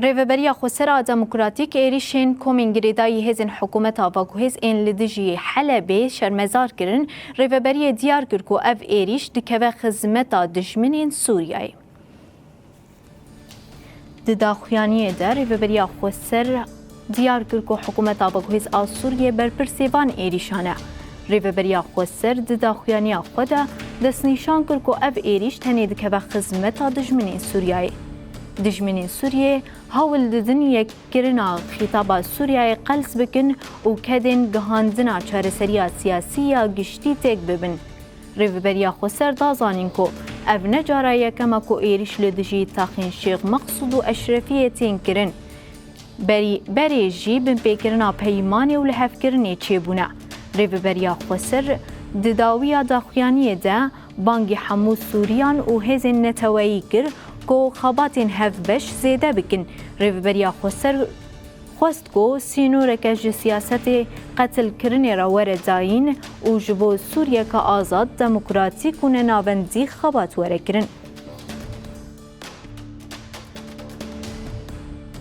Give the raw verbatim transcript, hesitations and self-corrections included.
Rêveberiya Xweser a Demokratîk êrîşên komên girêdayî hêzên hikûmeta veguhêz ên li dijî Helebê şermezar kirin. Rêveberiyê diyar kir ku ev êrîş dikeve xizmeta dijminên Sûriyeyê. Di daxuyaniyê de Rêveberiya Xweser diyar kir ku hikûmeta veguhêz a Sûriyê berpirsê van êrîşan e. Rêveberiya Xweser di daxuyaniya xwe de destnîşan kir ku ev êrîş tenê dikeve xizmeta dijminên Sûriyeyê. Dijminên Sûriyê hewl didin yek kirina xîtaba Sûriyeyê qels bikin û kedên gihandina çareseriya siyasî ya giştî têk bibin. Rêveberiya Xweser da zanîn ku ev ne cara yekem e ku êrîş li dijî taxên Şêx Meqsûd û Eşrefiyê tên kirin. Berî, berê jî binpêkirina peymanê û lihevkirinê çêbûne. Rêveberiya Xweser di dawiya daxuyaniyê de bangî hemû Sûriyan û hêzên neteweyî kir ku xebatên hevbeş zêde bikin. Rêveberiya Xweser xwest ku sînoreke ji siyasetê qetilkirinê re were dayîn û ji bo Sûriyeke azad, demokratîk û nenavendî xebat were kirin.